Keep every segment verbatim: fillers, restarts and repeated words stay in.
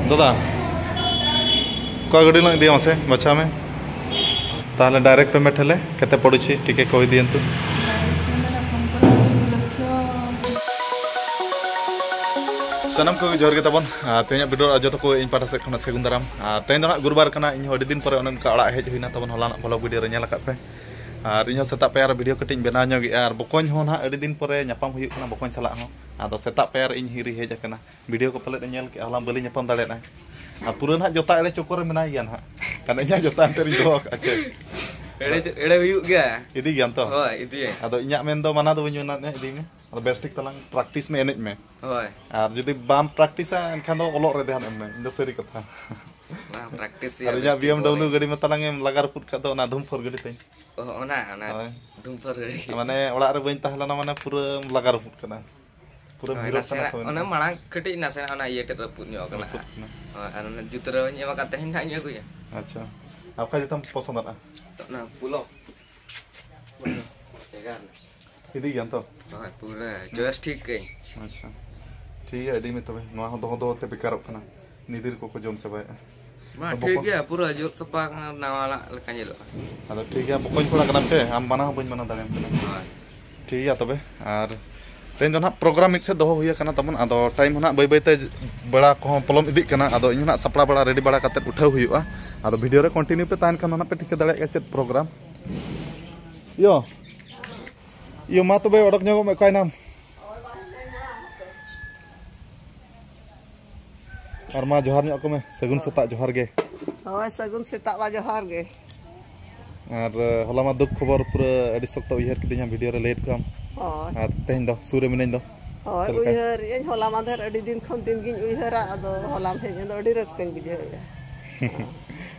ᱫᱟᱫᱟ, ᱚᱠᱟ ᱜᱟᱹᱰᱤ ᱞᱟᱝ ᱤᱫᱤᱭᱟ ᱢᱟᱥᱮ ᱵᱟᱪᱷᱟᱣ ᱢᱮ᱾ ᱛᱟᱦᱚᱞᱮ direct payment ᱦᱮᱞᱮ ᱠᱮᱛᱮ ᱯᱚᱲᱩᱪᱷᱤ ᱴᱤᱠᱮ ᱠᱚ ᱤᱫᱤᱭᱮᱱᱛᱩ᱾ ᱥᱟᱱᱟᱢ ᱠᱚᱜᱮ ᱡᱚᱦᱟᱨ ᱜᱮ ᱛᱟᱵᱚᱱ᱾ ᱟᱨ ᱛᱮᱦᱮᱧᱟᱜ video ᱟᱨ ᱡᱚᱛᱚ ᱠᱚ ᱤᱧ ᱯᱟᱦᱴᱟ ᱥᱮᱫ ᱠᱷᱚᱱᱟᱜ ᱥᱟᱹᱜᱩᱱ ᱫᱟᱨᱟᱢ᱾ ᱟᱨ ᱛᱮᱦᱮᱧ ᱫᱚ ᱱᱟᱜ ᱜᱩᱨᱩᱵᱟᱨ ᱠᱟᱱᱟ, ᱤᱧ ᱦᱚᱸ ᱟᱹᱰᱤ ᱫᱤᱱ ᱯᱚᱨᱮ ᱚᱱᱮ ᱚᱱᱠᱟ ᱚᱲᱟᱜ ᱦᱮᱡ ᱦᱩᱭᱱᱟ ᱛᱟᱵᱚᱱ ᱦᱚᱞᱟᱱᱟᱜ vlog video ᱨᱮ ᱧᱮᱞ ᱟᱠᱟᱫ ᱯᱮ᱾ ᱟᱨ ᱤᱧ ᱦᱚᱸ ᱥᱮᱛᱟᱜ ᱯᱟᱭᱟᱨ ᱨᱮ video ᱠᱟᱹᱴᱤᱡ ᱤᱧ ᱵᱮᱱᱟᱣ ᱧᱚᱜ ᱮᱜᱼᱟ᱾ ᱟᱨ ᱵᱚᱠᱚᱧ ᱦᱚᱸ ᱱᱟᱦᱟᱜ ᱟᱹᱰᱤ ᱫᱤᱱ ᱯᱚᱨᱮ ᱧᱟᱯᱟᱢ ᱦᱩᱭᱩᱜ ᱠᱟᱱᱟ ᱵᱚᱠᱚᱧ ᱥᱟᱞᱟᱜ ᱦᱚᱸ᱾ ᱟᱫᱚ ᱥᱮᱛᱟᱜ ᱯᱟᱭᱟᱨ ᱨᱮ ᱤᱧ ᱦᱤᱨᱤ ᱦᱮᱡ ᱟᱠᱟᱱᱟ᱾ Video ᱠᱚ ᱯᱟᱞᱮᱫ ᱮ ᱧᱮᱞ ᱠᱮᱜᱼᱟ, ᱦᱚᱞᱟ ᱵᱟᱹᱞᱤᱧ ᱧᱟᱯᱟᱢ ᱫᱟᱲᱮᱭᱟᱫᱼᱟ᱾ ᱟᱨ ᱯᱩᱨᱟᱹ ᱱᱟᱦᱟᱜ ᱡᱚᱛᱟ ᱮᱲᱮ ᱪᱚᱠᱚᱨ ᱨᱮ ᱢᱮᱱᱟᱭ ᱜᱮᱭᱟ ᱱᱟᱦᱟᱜ᱾ ᱠᱟᱨᱚᱱ ᱤᱧᱟᱹᱜ ᱡᱚᱛᱟ ᱚᱱᱛᱮ ᱨᱤᱧ ᱫᱚᱦᱚ ᱠᱟᱜᱼᱟ ᱪᱮ᱾ ᱮᱲᱮ ᱪᱮ-, ᱮᱲᱮ ᱦᱩᱭᱩᱜ ᱜᱮᱭᱟ᱾ ᱤᱫᱤ ᱜᱮᱭᱟᱢ ᱛᱚ? ᱦᱳᱭ, ᱤᱫᱤᱭᱟᱹᱧ᱾ ᱟᱫᱚ ᱤᱧᱟᱹᱜ ᱢᱮᱱ ᱫᱚ ᱢᱟᱱᱟ ᱫᱚ ᱵᱟᱹᱧ ᱢᱮᱱᱟ, ᱤᱫᱤ ᱢᱮ᱾ ᱟᱫᱚ ᱵᱮᱥ ᱴᱷᱤᱠ ᱛᱟᱞᱟᱝ practice ᱢᱮ, ᱮᱱᱮᱡ ᱢᱮ᱾ ᱦᱳᱭ᱾ ᱟᱨ ᱡᱩᱫᱤ ᱵᱟᱢ practice-ᱟ, ᱮᱱᱠᱷᱟᱱ ᱫᱚ ᱚᱞᱚᱜ ᱨᱮ ᱫᱷᱮᱭᱟᱱ ᱮᱢ ᱢᱮ᱾ ᱤᱧ ᱫᱚ ᱥᱟᱹᱨᱤ ᱠᱟᱛᱷᱟ᱾ ᱵᱟᱝ, practice ᱟᱨ ᱦᱩᱭᱩᱜᱼᱟ, ᱤᱧᱟᱹᱜ ᱵᱮᱥ ᱴᱷᱤᱠ B M W ᱵᱚᱞᱮ᱾ ᱜᱟᱹᱰᱤ ᱢᱟ ᱛᱟᱞᱟᱝ ᱮᱢ ᱞᱟᱜᱟ ᱨᱟᱹᱯᱩᱫ ᱠᱷᱟᱡ ᱫᱚ ᱚᱱᱟ ᱫᱷᱩᱢᱯᱷᱚᱨ ᱜᱟᱹᱰᱤ ᱛᱤᱧ᱾ ᱚ, ᱚᱱᱟ, ᱚᱱᱟ ᱦᱳᱭ᱾ ᱫᱷᱩᱢᱯᱷᱚᱨ ᱜᱟᱹᱰᱤ᱾ ᱢᱟᱱᱮ ᱚᱲᱟᱜ ᱨᱮ ᱵᱟᱹᱧ ᱛᱟᱦᱮᱸ ᱞᱮᱱᱟ, ᱢᱟᱱᱮ ᱯᱩᱨᱟᱹᱢ ᱞᱟᱜᱟ ᱨᱟᱹᱯᱩᱫ ᱠᱟᱱᱟ᱾ ᱯᱩᱨᱟᱹ ᱦᱳᱭ, ᱵᱷᱤᱲᱚᱜ ᱠᱟᱱᱟ ᱱᱟᱥᱮᱱᱟᱜ, ᱠᱚ ᱚᱱᱟ ᱢᱮᱱᱟᱜᱼᱟ᱾ ᱢᱟᱲᱟᱝ ᱠᱟᱹᱴᱤᱡ ᱱᱟᱥᱮᱱᱟᱜ ᱚᱱᱟ ᱤᱭᱟᱹ ᱴᱷᱮᱡ ᱨᱟᱹᱯᱩᱫ ᱧᱚᱜ ᱠᱟᱱᱟ ᱨᱟᱹᱯᱩᱫ ᱦᱟᱸᱜ᱾ ᱠᱟᱱᱟ᱾ ᱦᱳᱭ, ᱟᱨ ᱚᱱᱟ ᱡᱩᱛ ᱨᱮ ᱵᱟᱹᱧ ᱮᱢ ᱟᱠᱟᱫ, ᱛᱮᱦᱮᱧ ᱦᱟᱸᱜ ᱤᱧ ᱟᱹᱜᱩᱭᱟ᱾ ᱟᱪᱪᱷᱟ, ᱟᱨ ᱚᱠᱟ ᱡᱩᱛᱟᱢ ᱯᱚᱥᱚᱸᱫ ᱟᱜᱼᱟ? ᱚᱱᱟ ᱯᱳᱞᱳ᱾ ᱥᱮᱜᱟᱨ᱾ ᱤᱫᱤ ᱜᱮᱭᱟᱢ ᱛᱚ? ᱦᱳᱭ, ᱯᱩᱨᱟᱹ choice ᱴᱷᱤᱠ ᱠᱟᱹᱧ᱾ ᱟᱪᱪᱷᱟ, ᱴᱷᱤᱠ ᱜᱮᱭᱟ, ᱤᱫᱤ ᱢᱮ ᱛᱚᱵᱮ᱾ ᱱᱚᱣᱟ ᱦᱚᱸ ᱫᱚᱦᱚ ᱫᱚᱦᱚ ᱛᱮ ᱵᱮᱠᱟᱨᱚᱜ ᱠᱟᱱᱟ, ᱱᱤᱫᱤᱨ ᱠᱚᱠᱚ ᱡᱚᱢ ᱪᱟᱵᱟᱭᱮᱫᱼᱟ᱾ ᱵᱟᱝ, ᱟᱫᱚ ᱴᱷᱤᱠ ᱵᱚᱠᱚ- ᱜᱮᱭᱟ, ᱯᱩᱨᱟᱹ ᱡᱩᱛ ᱥᱟᱯᱷᱟ ᱠᱟᱱᱟ, ᱱᱟᱣᱟᱱᱟᱜ ᱞᱮᱠᱟ ᱧᱮᱞᱚᱜᱼᱟ᱾ ᱟᱫᱚ ᱴᱷᱤᱠ ᱜᱮᱭᱟ, ᱵᱚᱠᱚᱧ ᱠᱚᱲᱟ ᱠᱟᱱᱟᱢ ᱪᱮ, ᱟᱢ ᱢᱟᱱᱟ ᱦᱚᱸ ᱵᱟᱹᱧ ᱢᱟᱱᱟ ᱫᱟᱲᱮᱭᱟᱢ ᱠᱟᱱᱟ᱾ ᱦᱳᱭ᱾ ᱴᱷᱤᱠ ᱜᱮᱭᱟ ᱛᱚᱵᱮ, ᱟᱨ ᱛᱮᱦᱮᱧ ᱫᱚ ᱱᱟᱦᱟᱜ program ᱢᱤᱫ ᱥᱮᱫ ᱫᱚᱦᱚ ᱦᱩᱭ ᱟᱠᱟᱱᱟ ᱛᱟᱵᱚᱱ, ᱟᱫᱚ time ᱦᱚᱸ ᱱᱟᱦᱟᱜ ᱵᱟᱹᱭ ᱵᱟᱹᱭ ᱛᱮ ᱵᱮᱲᱟ ᱠᱚᱦᱚᱸ ᱯᱚᱞᱚᱢ ᱤᱫᱤᱜ ᱠᱟᱱᱟ, ᱟᱫᱚ ᱤᱧ ᱦᱚᱸ ᱱᱟᱦᱟᱜ ᱥᱟᱯᱲᱟᱣ ᱵᱟᱲᱟ ready ᱵᱟᱲᱟ ᱠᱟᱛᱮᱫ ᱩᱴᱷᱟᱹᱣ ᱦᱩᱭᱩᱜᱼᱟ᱾ ᱟᱫᱚ video ᱨᱮ continue ᱯᱮ ᱛᱟᱦᱮᱱ ᱠᱷᱟᱱ ᱫᱚ ᱱᱟᱦᱟᱜ ᱯᱮ ᱴᱷᱤᱠᱟᱹ ᱫᱟᱲᱮᱭᱟᱜ ᱜᱮᱭᱟ ᱪᱮᱫ program᱾ ᱤᱭᱳ, ᱤᱭᱳ, ᱢᱟ ᱛᱚᱵᱮ ᱚᱰᱚᱠ ᱧᱚᱜᱚᱜ ᱢᱮ, ᱚᱠᱟᱭᱱᱟᱢ? ᱟᱨ ᱢᱟ ᱡᱚᱦᱟᱨ ᱧᱚᱜ ᱟᱠᱚ ᱢᱮ, ᱥᱟᱹᱜᱩᱱ ᱥᱮᱛᱟᱜ, ᱡᱚᱦᱟᱨ ᱜᱮ᱾ ᱦᱳᱭ, ᱥᱟᱹᱜᱩᱱ ᱥᱮᱛᱟᱜ ᱢᱟ ᱡᱚᱦᱟᱨ ᱜᱮ᱾ ᱟᱨ, ᱮ, ᱦᱚᱞᱟ ᱢᱟ ᱫᱩᱠ ᱠᱷᱚᱵᱚᱨ ᱯᱩᱨᱟᱹ ᱟᱹᱰᱤ ᱥᱚᱠᱛᱚ ᱩᱭᱦᱟᱹᱨ ᱠᱤᱫᱤᱧᱟ video ᱨᱮ ᱞᱟᱹᱭᱮᱫ ᱠᱚᱣᱟᱢ᱾ ᱦᱳᱭ᱾ ᱟᱨ ᱛᱮᱦᱮᱧ ᱫᱚ ᱥᱩᱨ ᱨᱮ ᱢᱤᱱᱟᱹᱧ ᱫᱚ᱾ ᱦᱳᱭ, ᱪᱮᱫ ᱞᱮᱠᱟ? ᱩᱭᱦᱟᱹᱨ ᱤᱧ ᱦᱚᱞᱟ ᱢᱟᱫᱷᱮᱨ ᱟᱹᱰᱤ ᱫᱤᱱ ᱠᱷᱚᱱ ᱫᱤᱱ ᱜᱤᱧ ᱩᱭᱦᱟᱹᱨᱟ, ᱟᱫᱚ ᱦᱚᱞᱟᱢ ᱦᱮᱡ ᱮᱱ ᱫᱚ ᱟᱹᱰᱤ ᱨᱟᱹᱥᱠᱟᱹᱧ ᱵᱩᱡᱷᱟᱹᱣᱮᱫᱼᱟ᱾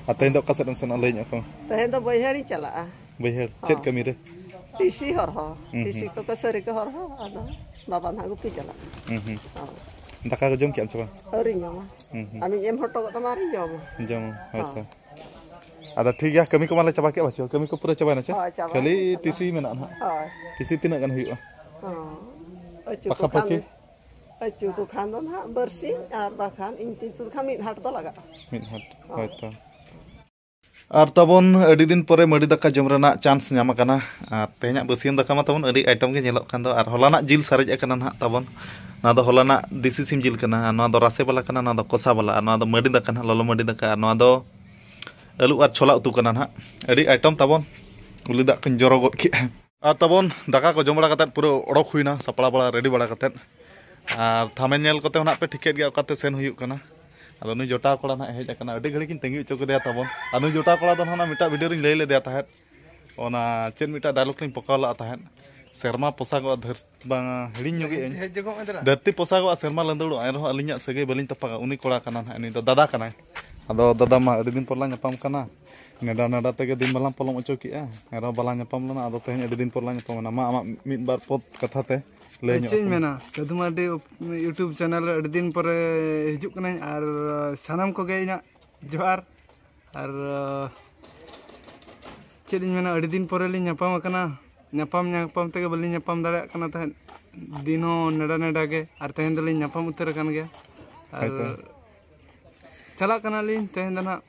ᱟᱨ ᱛᱮᱦᱮᱧ ᱫᱚ ᱚᱠᱟ ᱥᱮᱫ ᱮᱢ ᱥᱮᱱᱚᱜᱼᱟ, ᱞᱟᱹᱭ ᱧᱚᱜ ᱠᱚᱢ? ᱛᱮᱦᱮᱧ ᱫᱚ ᱵᱟᱹᱭᱦᱟᱹᱲᱤᱧ ᱪᱟᱞᱟᱜᱼᱟ᱾ ᱵᱟᱹᱭᱦᱟᱹᱲ? ᱪᱮᱫ ᱦᱚᱸ᱾ ᱠᱟᱹᱢᱤ ᱨᱮ? ᱴᱤᱥᱤ ᱦᱚᱨᱦᱚ, ᱦᱩᱸ, ᱴᱤᱥᱤ ᱦᱩᱸ᱾ ᱠᱚ ᱠᱟᱹᱥᱟᱹᱨᱤ ᱠᱚ ᱦᱚᱨᱦᱚ, ᱟᱫᱚ ᱵᱟᱵᱟ ᱱᱟᱦᱟᱜ ᱜᱩᱯᱤ ᱪᱟᱞᱟᱜᱼᱟ᱾ ᱦᱩᱸ, ᱦᱩᱸ᱾ ᱦᱚᱸ᱾ ᱫᱟᱠᱟ ᱠᱚ ᱡᱚᱢ ᱠᱮᱜᱼᱟᱢ ᱥᱮ ᱵᱟᱝ? ᱟᱹᱣᱨᱤᱧ ᱡᱚᱢᱟ᱾ ᱦᱩᱸ, ᱦᱩᱸ᱾ ᱟᱢᱤᱧ ᱮᱢ ᱦᱚᱴᱚ ᱠᱟᱜ ᱛᱟᱢᱟ, ᱟᱨᱤᱧ ᱡᱚᱢᱟ᱾ ᱡᱚᱢ, ᱦᱳᱭ ᱛᱚ᱾ ᱦᱚᱸ᱾ ᱟᱫᱚ ᱴᱷᱤᱠ ᱜᱮᱭᱟ, ᱠᱟᱹᱢᱤ ᱠᱚ ᱢᱟᱞᱮ ᱪᱟᱵᱟ ᱠᱮᱫ, ᱵᱟᱪᱚ? ᱠᱟᱹᱢᱤ ᱠᱚ ᱯᱩᱨᱟᱹ ᱪᱟᱵᱟᱭᱮᱱᱟ ᱪᱮ? ᱦᱳᱭ, ᱪᱟᱵᱟᱭᱮᱱᱟ, ᱠᱷᱟᱹᱞᱤ ᱪᱟᱵᱟ᱾ ᱴᱤᱥᱤ ᱢᱮᱱᱟᱜᱼᱟ ᱱᱟᱦᱟᱜ᱾ ᱦᱳᱭ᱾ ᱴᱤᱥᱤ ᱛᱤᱱᱟᱹᱜ ᱜᱟᱱ ᱦᱩᱭᱩᱜᱼᱟ? ᱦᱚᱸ᱾ ᱟᱹᱪᱩ ᱠᱚ ᱯᱟᱠᱷᱟ ᱠᱷᱟᱱ ᱯᱟᱹᱠᱷᱤ? ᱟᱹᱪᱩ ᱠᱚ ᱠᱷᱟᱱ ᱫᱚ ᱱᱟᱦᱟᱜ ᱵᱟᱨᱥᱤᱧ, ᱟᱨ ᱵᱟᱠᱷᱟᱱ ᱤᱧ ᱛᱤᱧ ᱛᱩᱫ ᱠᱷᱟᱱ ᱢᱤᱫ ᱦᱟᱴ ᱫᱚ ᱞᱟᱜᱟᱜᱼᱟ᱾ ᱢᱤᱫ ᱦᱟᱴ, ᱦᱳᱭ᱾ ᱦᱳᱭᱛᱚ᱾ ᱟᱨ ᱛᱟᱵᱚᱱ ᱟᱹᱰᱤ ᱫᱤᱱ ᱯᱚᱨᱮ ᱢᱟᱹᱰᱤ ᱫᱟᱠᱟ ᱡᱚᱢ ᱨᱮᱱᱟᱜ ᱪᱟᱱᱥ ᱧᱟᱢ ᱟᱠᱟᱱᱟ᱾ ᱟᱨ ᱛᱮᱦᱮᱧᱟᱜ ᱵᱟᱹᱥᱭᱟᱹᱢ ᱫᱟᱠᱟ ᱢᱟ ᱛᱟᱵᱚᱱ ᱟᱹᱰᱤ ᱟᱭᱴᱮᱢ ᱜᱮ ᱧᱮᱞᱚᱜ ᱠᱟᱱ ᱫᱚ, ᱟᱨ ᱦᱚᱞᱟᱱᱟᱜ ᱡᱤᱞ ᱥᱟᱨᱮᱡ ᱟᱠᱟᱱᱟ ᱱᱟᱦᱟᱜ ᱛᱟᱵᱚᱱ᱾ ᱱᱚᱣᱟ ᱫᱚ ᱦᱚᱞᱟᱱᱟᱜ ᱫᱮᱥᱤ ᱥᱤᱢ ᱡᱤᱞ ᱠᱟᱱᱟ, ᱟᱨ ᱱᱚᱣᱟ ᱫᱚ ᱨᱟᱥᱮ ᱵᱟᱞᱟ ᱠᱟᱱᱟ, ᱱᱚᱣᱟ ᱫᱚ ᱠᱚᱥᱟ ᱵᱟᱞᱟ, ᱟᱨ ᱱᱚᱣᱟ ᱫᱚ ᱢᱟᱹᱰᱤ ᱫᱟᱠᱟ ᱱᱟᱦᱟᱜ, ᱞᱚᱞᱚ ᱢᱟᱹᱰᱤ ᱫᱟᱠᱟ, ᱟᱨ ᱱᱚᱣᱟ ᱫᱚ ᱟᱹᱞᱩ ᱟᱨ ᱪᱷᱚᱞᱟ ᱩᱛᱩ ᱠᱟᱱᱟ ᱱᱟᱦᱟᱜ᱾ ᱟᱹᱰᱤ ᱟᱭᱴᱮᱢ ᱛᱟᱵᱚᱱ, ᱩᱞᱤ ᱫᱟᱜ ᱠᱚᱧ ᱡᱚᱨᱚ ᱜᱚᱫ ᱠᱮᱜᱼᱟ᱾ ᱟᱨ ᱛᱟᱵᱚᱱ ᱫᱟᱠᱟ ᱠᱚ ᱡᱚᱢ ᱵᱟᱲᱟ ᱠᱟᱛᱮᱫ ᱯᱩᱨᱟᱹ ᱚᱰᱚᱠ ᱦᱩᱭᱱᱟ, ᱥᱟᱯᱲᱟᱣ ᱵᱟᱲᱟ, ᱨᱮᱰᱤ ᱵᱟᱲᱟ ᱠᱟᱛᱮᱫ᱾ ᱟᱨ ᱛᱷᱟᱢᱮᱞ ᱧᱮᱞ ᱠᱚᱛᱮ ᱦᱚᱸ ᱱᱟᱦᱟᱜ ᱯᱮ ᱴᱷᱤᱠᱟᱹᱭᱮᱫ ᱜᱮᱭᱟ ᱚᱠᱟᱛᱮ ᱥᱮᱱ ᱦᱩᱭᱩᱜ ᱠᱟᱱᱟ᱾ ᱟᱫᱚ ᱱᱩᱭ ᱡᱚᱴᱟᱣ ᱠᱚᱲᱟ ᱱᱟᱦᱟᱜ ᱦᱮᱡ ᱟᱠᱟᱱᱟ, ᱟᱹᱰᱤ ᱜᱷᱟᱹᱲᱤᱡ ᱤᱧ ᱛᱟᱺᱜᱤ ᱦᱚᱪᱚ ᱠᱮᱫᱮᱭᱟ ᱛᱟᱵᱚᱱ᱾ ᱟᱨ ᱱᱩᱭ ᱡᱚᱴᱟᱣ ᱠᱚᱲᱟ ᱫᱚ ᱱᱟᱦᱟᱜ ᱢᱤᱫᱴᱟᱜ ᱵᱷᱤᱰᱤᱭᱳ ᱨᱤᱧ ᱞᱟᱹᱭ ᱞᱮᱫᱮᱭᱟ ᱛᱟᱦᱮᱸᱫ, ᱚᱱᱟ ᱪᱮᱫ ᱢᱤᱫᱴᱟᱜ ᱰᱟᱭᱞᱚᱜ ᱞᱤᱧ ᱯᱚᱠᱟᱣ ᱞᱟᱜᱼᱟ ᱛᱟᱦᱮᱸᱫ, ᱥᱮᱨᱢᱟ ᱯᱚᱥᱟᱜᱚᱜᱼᱟ ᱫᱷᱟᱹᱨ-, ᱵᱟᱝ, ᱦᱤᱲᱤᱧ ᱧᱚᱜᱮᱫ ᱟᱹᱧ᱾ ᱦᱮᱡ ᱡᱚᱜᱚᱜ ᱢᱮ ᱫᱮᱞᱟ᱾ ᱫᱷᱟᱹᱨᱛᱤ ᱯᱚᱥᱟᱜᱚᱜᱼᱟ, ᱥᱮᱨᱢᱟ ᱞᱟᱸᱫᱟᱹᱲᱚᱜᱼᱟ, ᱮᱱᱨᱮᱦᱚᱸ ᱟᱹᱞᱤᱧᱟᱜ ᱥᱟᱹᱜᱟᱹᱭ ᱵᱟᱹᱞᱤᱧ ᱛᱚᱯᱟᱜᱟ᱾ ᱩᱱᱤ ᱠᱚᱲᱟ ᱠᱟᱱᱟ ᱱᱟᱦᱟᱜ, ᱩᱱᱤ ᱫᱚ ᱫᱟᱫᱟ ᱠᱟᱱᱟᱭ᱾ ᱟᱫᱚ ᱫᱟᱫᱟ ᱢᱟ ᱟᱹᱰᱤ ᱫᱤᱱ ᱯᱚᱨ ᱞᱟᱝ ᱧᱟᱯᱟᱢ ᱠᱟᱱᱟ, ᱱᱮᱰᱟ ᱱᱮᱰᱟ ᱛᱮᱜᱮ ᱫᱤᱱ ᱢᱟᱞᱟᱝ ᱯᱚᱞᱚᱢ ᱦᱚᱪᱚ ᱠᱮᱜᱼᱟ, ᱮᱱᱨᱮᱦᱚᱸ ᱵᱟᱞᱟᱝ ᱧᱟᱯᱟᱢ ᱞᱮᱱᱟ᱾ ᱟᱫᱚ ᱛᱮᱦᱮᱧ ᱟᱹᱰᱤ ᱫᱤᱱ ᱯᱚᱨ ᱞᱟᱝ ᱧᱟᱯᱟᱢ ᱮᱱᱟ᱾ ᱢᱟ ᱟᱢᱟᱜ ᱢᱤᱫ ᱵᱟᱨ ᱯᱚᱫ ᱠᱟᱛᱷᱟ ᱛᱮ ᱞᱟᱹᱭ ᱟᱨ ᱧᱚᱜ ᱪᱮᱫ ᱤᱧ ᱟᱠᱚ ᱢᱮ᱾ ᱢᱮᱱᱟ, ᱥᱟᱹᱫᱷᱩ ᱢᱟᱨᱰᱤ YouTube ᱪᱮᱱᱮᱞ ᱨᱮ ᱟᱹᱰᱤ ᱫᱤᱱ ᱯᱚᱨᱮ ᱦᱤᱡᱩᱜ ᱠᱟᱹᱱᱟᱹᱧ, ᱟᱨ ᱥᱟᱱᱟᱢ ᱠᱚᱜᱮ ᱤᱧᱟᱹᱜ ᱡᱚᱦᱟᱨ᱾ ᱟᱨ ᱪᱮᱫ ᱤᱧ ᱢᱮᱱᱟ, ᱟᱹᱰᱤ ᱫᱤᱱ ᱯᱚᱨᱮ ᱞᱤᱧ ᱧᱟᱯᱟᱢ ᱟᱠᱟᱱᱟ᱾ ᱧᱟᱯᱟᱢ ᱧᱟᱯᱟᱢ ᱛᱮᱜᱮ ᱵᱟᱹᱞᱤᱧ ᱧᱟᱯᱟᱢ ᱫᱟᱲᱮᱭᱟᱜ ᱠᱟᱱᱟ ᱛᱟᱦᱮᱸᱫ, ᱫᱤᱱ ᱦᱚᱸ ᱱᱮᱰᱟ ᱱᱮᱰᱟ ᱜᱮ, ᱟᱨ ᱛᱮᱦᱮᱧ ᱫᱚᱞᱤᱧ ᱧᱟᱯᱟᱢ ᱩᱛᱟᱹᱨ ᱟᱠᱟᱱ ᱜᱮᱭᱟ᱾ ᱟᱨ ᱦᱳᱭᱛᱚ᱾ ᱪᱟᱞᱟᱜ ᱠᱟᱱᱟᱞᱤᱧ ᱛᱮᱦᱮᱧ ᱫᱚ ᱱᱟᱦᱟᱜ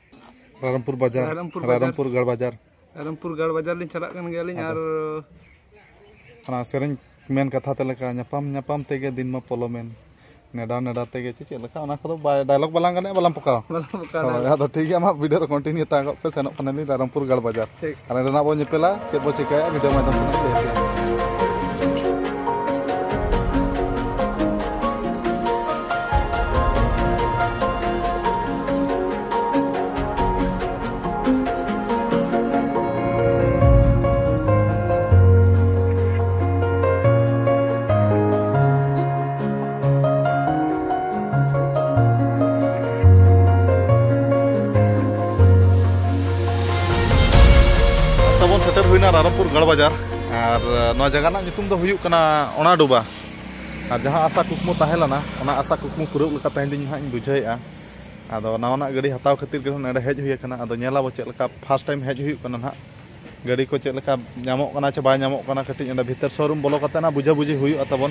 ᱨᱟᱭᱨᱚᱝᱯᱩᱨ ᱵᱟᱡᱟᱨ, ᱨᱟᱭᱨᱚᱝᱯᱩᱨ ᱵᱟᱡᱟᱨ᱾ ᱨᱟᱭᱨᱚᱝᱯᱩᱨ ᱜᱟᱲ ᱵᱟᱡᱟᱨ᱾ ᱨᱟᱭᱨᱚᱝᱯᱩᱨ ᱜᱟᱲ ᱵᱟᱡᱟᱨ ᱞᱤᱧ ᱪᱟᱞᱟᱜ ᱠᱟᱱ ᱜᱮᱭᱟᱞᱤᱧ᱾ ᱟᱫᱚ ᱟᱨ ᱚᱱᱟ ᱥᱮᱨᱮᱧ ᱢᱮᱱ ᱠᱟᱛᱷᱟ ᱛᱮ ᱞᱮᱠᱟ, ᱧᱟᱯᱟᱢ ᱧᱟᱯᱟᱢ ᱛᱮᱜᱮ ᱫᱤᱱ ᱢᱟ ᱯᱚᱞᱚᱢᱮᱱ, ᱱᱮᱰᱟ ᱱᱮᱰᱟ ᱛᱮᱜᱮ ᱪᱮ ᱪᱮᱫ ᱞᱮᱠᱟ, ᱚᱱᱟ ᱠᱚᱫᱚ ᱵᱟᱭ, ᱰᱟᱭᱞᱚᱜ ᱵᱟᱞᱟᱝ ᱜᱟᱱᱮᱜᱼᱟ, ᱵᱟᱞᱟᱝ ᱯᱚᱠᱟᱣᱟ᱾ ᱵᱟᱞᱟᱝ ᱯᱚᱠᱟᱣᱟ ᱦᱳᱭ, ᱰᱟᱭᱞᱚᱜ᱾ ᱟᱫᱚ ᱴᱷᱤᱠ ᱜᱮᱭᱟ, ᱟᱢᱟᱜ ᱵᱷᱤᱰᱤᱭᱳ ᱨᱮ ᱠᱚᱱᱴᱤᱱᱤᱭᱩ ᱛᱟᱦᱮᱸ ᱠᱚᱜ ᱯᱮ, ᱥᱮᱱᱚᱜ ᱠᱟᱱᱟᱞᱤᱧ ᱨᱟᱭᱨᱚᱝᱯᱩᱨ ᱜᱟᱲ ᱵᱟᱡᱟᱨ᱾ ᱴᱷᱤᱠ᱾ ᱟᱨ ᱱᱚᱸᱰᱮᱱᱟᱜ ᱵᱚᱱ ᱧᱮᱯᱮᱞᱟ, ᱪᱮᱫ ᱵᱚ ᱪᱤᱠᱟᱹᱭᱟ, ᱵᱷᱤᱰᱤᱭᱳ ᱢᱟᱫᱽᱫᱷᱚᱢ ᱛᱮ ᱞᱟᱹᱭ ᱟᱯᱮᱭᱟ᱾ ᱛᱟᱵᱚᱱ ᱥᱮᱴᱮᱨ ᱦᱩᱭᱱᱟ ᱨᱟᱭᱨᱚᱝᱯᱩᱨ ᱜᱟᱲ ᱵᱟᱡᱟᱨ᱾ ᱟᱨ ᱱᱚᱣᱟ ᱡᱟᱭᱜᱟ ᱨᱮᱱᱟᱜ ᱧᱩᱛᱩᱢ ᱫᱚ ᱦᱩᱭᱩᱜ ᱠᱟᱱᱟ ᱚᱱᱟ ᱰᱳᱵᱟ᱾ ᱟᱨ ᱡᱟᱦᱟᱸ ᱟᱥᱟ ᱠᱩᱠᱢᱩ ᱛᱟᱦᱮᱸ ᱞᱮᱱᱟ, ᱚᱱᱟ ᱟᱥᱟ ᱠᱩᱠᱢᱩ ᱯᱩᱨᱟᱹᱣ ᱞᱮᱠᱟ ᱛᱮᱦᱮᱧ ᱫᱚ ᱤᱧ ᱦᱟᱸᱜ ᱤᱧ ᱵᱩᱡᱷᱟᱹᱣᱮᱫᱼᱟ᱾ ᱟᱫᱚ ᱱᱟᱣᱟᱱᱟᱜ ᱜᱟᱹᱰᱤ ᱦᱟᱛᱟᱣ ᱠᱷᱟᱹᱛᱤᱨ ᱜᱮ ᱱᱚᱰᱮ ᱦᱮᱡ ᱦᱩᱭ ᱟᱠᱟᱱᱟ᱾ ᱟᱫᱚ ᱧᱮᱞ ᱟᱵᱚ ᱪᱮᱫ ᱞᱮᱠᱟ, ᱯᱷᱟᱥᱴ ᱴᱟᱭᱤᱢ ᱦᱮᱡ ᱦᱩᱭᱩᱜ ᱠᱟᱱᱟ ᱱᱟᱦᱟᱜ᱾ ᱜᱟᱹᱰᱤ ᱠᱚ ᱪᱮᱫ ᱞᱮᱠᱟ ᱧᱟᱢᱚᱜ ᱠᱟᱱᱟ ᱪᱮ ᱵᱟᱭ ᱧᱟᱢᱚᱜ ᱠᱟᱱᱟ, ᱠᱟᱹᱴᱤᱡ ᱚᱸᱰᱮ ᱵᱷᱤᱛᱟᱹᱨ ᱥᱳᱨᱩᱢ ᱵᱚᱞᱚ ᱠᱟᱛᱮ ᱱᱟᱜ ᱵᱩᱡᱷᱟᱹᱵᱩᱡᱷᱤ ᱦᱩᱭᱩᱜᱼᱟ ᱛᱟᱵᱚᱱ᱾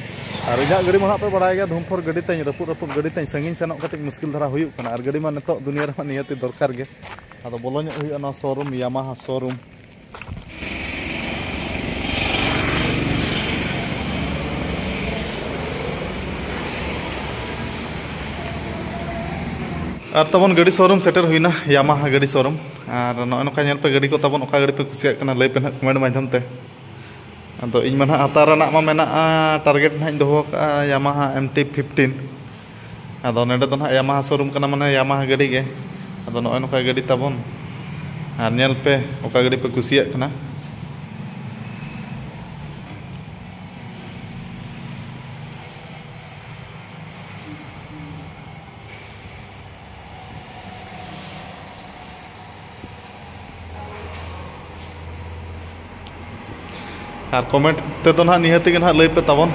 ᱟᱨ ᱤᱧᱟᱹᱜ ᱜᱟᱹᱰᱤ ᱢᱟ ᱱᱟᱜ ᱯᱮ ᱵᱟᱲᱟᱭ ᱜᱮᱭᱟ, ᱫᱷᱩᱢᱯᱷᱚᱨ ᱜᱟᱹᱰᱤ ᱛᱟᱹᱧ, ᱨᱟᱹᱯᱩᱫ ᱨᱟᱹᱯᱩᱫ ᱜᱟᱹᱰᱤ ᱛᱟᱹᱧ, ᱥᱟᱺᱜᱤᱧ ᱥᱮᱱᱚᱜ ᱠᱟᱹᱴᱤᱡ ᱢᱩᱥᱠᱤᱞ ᱫᱷᱟᱨᱟ ᱦᱩᱭᱩᱜ ᱠᱟᱱᱟ᱾ ᱟᱨ ᱜᱟᱹᱰᱤ ᱢᱟ ᱱᱤᱛᱚᱜ ᱫᱩᱱᱤᱭᱟᱹ ᱨᱮᱢᱟ ᱱᱤᱦᱟᱹᱛᱤ ᱫᱚᱨᱠᱟᱨ ᱜᱮ᱾ ᱟᱫᱚ ᱵᱚᱞᱚ ᱧᱚᱜ ᱦᱩᱭᱩᱜᱼᱟ ᱱᱚᱣᱟ ᱥᱳᱨᱩᱢ, ᱭᱟᱢᱟᱦᱟ ᱥᱳᱨᱩᱢ᱾ ᱟᱨ ᱛᱟᱵᱚᱱ ᱜᱟᱹᱰᱤ ᱥᱳᱨᱩᱢ ᱥᱮᱴᱮᱨ ᱦᱩᱭᱱᱟ, ᱭᱟᱢᱟᱦᱟ ᱜᱟᱹᱰᱤ ᱥᱳᱨᱩᱢ᱾ ᱟᱨ ᱱᱚᱜᱼᱚᱭ ᱱᱚᱝᱠᱟ ᱧᱮᱞ ᱯᱮ ᱜᱟᱹᱰᱤ ᱠᱚ ᱛᱟᱵᱚᱱ, ᱚᱠᱟ ᱜᱟᱹᱰᱤ ᱯᱮ ᱠᱩᱥᱤᱭᱟᱜ ᱠᱟᱱᱟ ᱞᱟᱹᱭ ᱯᱮ ᱱᱟᱦᱟᱜ ᱠᱚᱢᱮᱱᱴ ᱢᱟᱫᱽᱫᱷᱚᱢ ᱛᱮ᱾ ᱟᱫᱚ ᱤᱧ ᱢᱟ ᱱᱟᱦᱟᱜ ᱦᱟᱛᱟᱣ ᱨᱮᱱᱟᱜ ᱢᱟ ᱢᱮᱱᱟᱜᱼᱟ, ᱴᱟᱨᱜᱮᱴ ᱱᱟᱦᱟᱜ ᱤᱧ ᱫᱚᱦᱚ ᱟᱠᱟᱫᱼᱟ ᱭᱟᱢᱟᱦᱟ ᱮᱢ ᱴᱤ ᱯᱷᱤᱯᱴᱤᱱ᱾ ᱟᱫᱚ ᱱᱚᱰᱮ ᱫᱚ ᱱᱟᱦᱟᱜ ᱭᱟᱢᱟᱦᱟ ᱥᱳᱨᱩᱢ ᱠᱟᱱᱟ, ᱢᱟᱱᱮ ᱭᱟᱢᱟᱦᱟ ᱜᱟᱹᱰᱤ ᱜᱮ᱾ ᱟᱫᱚ ᱱᱚᱜᱼᱚᱭ ᱱᱚᱝᱠᱟ ᱜᱟᱹᱰᱤ ᱛᱟᱵᱚᱱ, ᱟᱨ ᱧᱮᱞ ᱯᱮ ᱚᱠᱟ ᱜᱟᱹᱰᱤ ᱯᱮ ᱠᱩᱥᱤᱭᱟᱜ ᱠᱟᱱᱟ᱾ ᱟᱨ ᱠᱚᱢᱮᱱᱴ ᱛᱮᱫᱚ ᱱᱟᱦᱟᱜ ᱱᱤᱦᱟᱹᱛ ᱜᱮ ᱱᱟᱦᱟᱜ ᱞᱟᱹᱭ ᱯᱮ ᱛᱟᱵᱚᱱ᱾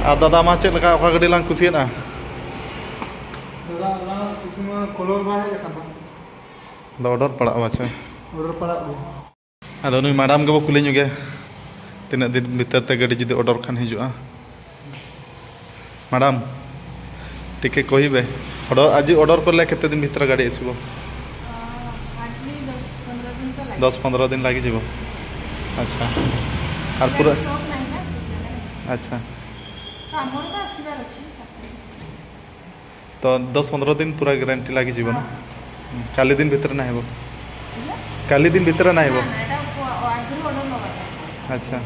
ᱟᱨ ᱫᱟᱫᱟ, ᱢᱟ ᱪᱮᱫ ᱞᱮᱠᱟ, ᱚᱠᱟ ᱜᱟᱹᱰᱤ ᱞᱟᱝ ᱠᱩᱥᱤᱭᱟᱫᱼᱟ? ᱫᱟᱫᱟ, ᱚᱱᱟ ᱠᱩᱥᱤ ᱢᱟ ᱠᱚᱞᱚᱨ ᱵᱟᱭ ᱦᱮᱡ ᱟᱠᱟᱱ ᱛᱟᱢᱟ᱾ ᱫᱚ ᱚᱰᱟᱨ ᱯᱟᱲᱟᱜᱼᱟ, ᱟᱪᱪᱷᱟ᱾ ᱚᱰᱟᱨ ᱯᱟᱲᱟᱜ ᱜᱮ᱾ ᱟᱫᱚ ᱱᱩᱭ ᱢᱮᱰᱟᱢ ᱜᱮᱵᱚ ᱠᱩᱞᱤ ᱧᱚᱜᱮ, ᱛᱤᱱᱟᱹᱜ ᱫᱤᱱ ᱵᱷᱤᱛᱟᱹᱨ ᱛᱮ ᱜᱟᱹᱰᱤ ᱡᱩᱫᱤ ᱚᱰᱟᱨ ᱠᱷᱟᱱ ᱦᱤᱡᱩᱜᱼᱟ᱾ ମ୍ୟାଡ଼ାମ୍, ଟିକେ କହିବେ, ଅର୍ଡ଼ର, ଆଜି ଅର୍ଡ଼ର କଲେ କେତେ ଦିନ ଭିତରେ ଗାଡ଼ି ଆସିବ? ହାର୍ଡଲି ଦଶ ପନ୍ଦର ଦିନ ତ ଲାଗିବ। ଦଶ ପନ୍ଦର ଦିନ ଲାଗିଯିବ। ଆଚ୍ଛା। ଆର୍ ପୁରା ଷ୍ଟକ୍ ନାହିଁ ନା, ସେଥିପାଇଁ। ଆଚ୍ଛା। ତ ଆମର ତ ଆସିବାର ଅଛି ସପ୍ତାହେ। ତ ଦଶ ପନ୍ଦର ଦିନ ପୁରା ଗ୍ୟାରେଣ୍ଟି ଲାଗିଯିବ ନା? ହଁ। କାଲି ଦିନ ଭିତରେ ନାହିଁ ହେବ? ବୁଝିଲ? କାଲି ଦିନ ଭିତରେ ନାହିଁ ହେବ? ନା, ନା, ଏଇଟା ପ-, ଆଗରୁ ଅର୍ଡର ନେବା ପାଇଁ। ଆଚ୍ଛା।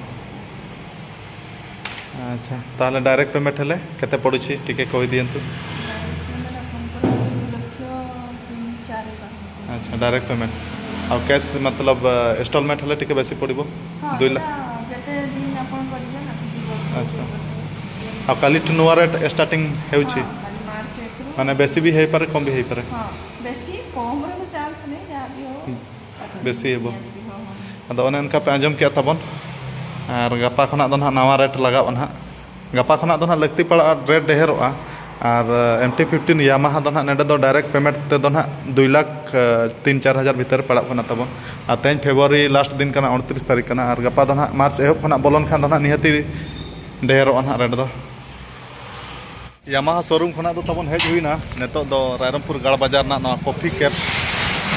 ଆଚ୍ଛା, ତାହେଲେ ଡାଇରେକ୍ଟ ପେମେଣ୍ଟ ହେଲେ କେତେ ପଡ଼ୁଛି ଟିକେ କହିଦିଅନ୍ତୁ। ଡାଇରେକ୍ଟ ପେମେଣ୍ଟ ଆପଣଙ୍କର ଦୁଇ ଲକ୍ଷ ତିନି ଚାରି ପାଖାପାଖି। ଆଚ୍ଛା, ଡାଇରେକ୍ଟ ପେମେଣ୍ଟ। ଆଉ କ୍ୟାସ୍ ମତଲବ ଇନଷ୍ଟଲମେଣ୍ଟ ହେଲେ ଟିକେ ବେଶୀ ପଡ଼ିବ? ହଁ, ଦୁଇ ଲା- ସେଟା ଯେତେ ଦିନ ଆପଣ କରିବେ ନା, ଦୁଇ ବର୍ଷ, ଆଚ୍ଛା। ତିନି ବର୍ଷ। ଆଉ କାଲିଠୁ ନୂଆ ରେଟ୍ ଷ୍ଟାର୍ଟିଂ ହେଉଛି? ହଁ, କାଲି ମାର୍ଚ୍ଚ ଏକରୁ। ମାନେ ବେଶୀ ବି ହେଇପାରେ, କମ୍ ବି ହେଇପାରେ? ହଁ, ବେଶୀ କମ୍ର ତ ଚାନ୍ସ ନାହିଁ, ଯାହା ବି ହଉ। ବେଶୀ ହେବ। ବେଶୀ ଆସିବ, ହଁ। ᱟᱫᱚ ᱚᱱᱮ ᱚᱱᱠᱟ ᱯᱮ ᱟᱸᱡᱚᱢ ᱠᱮᱜᱼᱟ ᱛᱟᱵᱚᱱ᱾ ᱟᱨ ᱜᱟᱯᱟ ᱠᱷᱚᱱᱟᱜ ᱫᱚ ᱱᱟᱦᱟᱜ ᱱᱟᱣᱟ ᱨᱮᱴ ᱞᱟᱜᱟᱜᱼᱟ ᱱᱟᱦᱟᱜ᱾ ᱜᱟᱯᱟ ᱠᱷᱚᱱᱟᱜ ᱫᱚ ᱱᱟᱦᱟᱜ ᱞᱟᱹᱠᱛᱤ ᱯᱟᱲᱟᱜᱼᱟ, ᱨᱮᱴ ᱰᱷᱮᱨᱚᱜᱼᱟ᱾ ᱟᱨ ᱮᱢ ᱴᱤ ᱯᱷᱤᱯᱴᱤᱱ ᱭᱟᱢᱟᱦᱟ ᱫᱚ ᱱᱟᱦᱟᱜ ᱱᱚᱰᱮ ᱫᱚ ᱰᱟᱭᱨᱮᱠᱴ ᱯᱮᱢᱮᱱᱴ ᱛᱮᱫᱚ ᱱᱟᱦᱟᱜ ᱫᱩᱭ ᱞᱟᱠᱷ ᱛᱤᱱ ᱪᱟᱨ ᱦᱟᱡᱟᱨ ᱵᱷᱤᱛᱟᱹᱨ ᱯᱟᱲᱟᱜ ᱠᱟᱱᱟ ᱛᱟᱵᱚᱱ᱾ ᱟᱨ ᱛᱮᱦᱮᱧ ᱯᱷᱮᱵᱽᱨᱩᱣᱟᱨᱤ ᱞᱟᱥᱴ ᱫᱤᱱ ᱠᱟᱱᱟ, ᱩᱱᱛᱨᱤᱥ ᱛᱟᱹᱨᱤᱠᱷ ᱠᱟᱱᱟ, ᱟᱨ ᱜᱟᱯᱟ ᱫᱚ ᱱᱟᱦᱟᱜ ᱢᱟᱨᱪ ᱮᱦᱚᱵ ᱠᱷᱚᱱᱟᱜ ᱵᱚᱞᱚᱱ ᱠᱷᱟᱱ ᱫᱚ ᱱᱟᱦᱟᱜ ᱱᱤᱦᱟᱹᱛᱤ ᱰᱷᱮᱨᱚᱜᱼᱟ ᱱᱟᱦᱟᱜ ᱨᱮᱴ ᱫᱚ᱾ ᱭᱟᱢᱟᱦᱟ ᱥᱳᱨᱩᱢ ᱠᱷᱚᱱᱟᱜ ᱫᱚ ᱛᱟᱵᱚᱱ ᱦᱮᱡ ᱦᱩᱭᱱᱟ᱾ ᱱᱤᱛᱚᱜ ᱫᱚ ᱨᱟᱭᱨᱚᱝᱯᱩᱨ ᱜᱟᱲ ᱵᱟᱡᱟᱨ ᱨᱮᱱᱟᱜ ᱱᱚᱣᱟ ᱠᱚᱯᱷᱤ ᱠᱮᱯ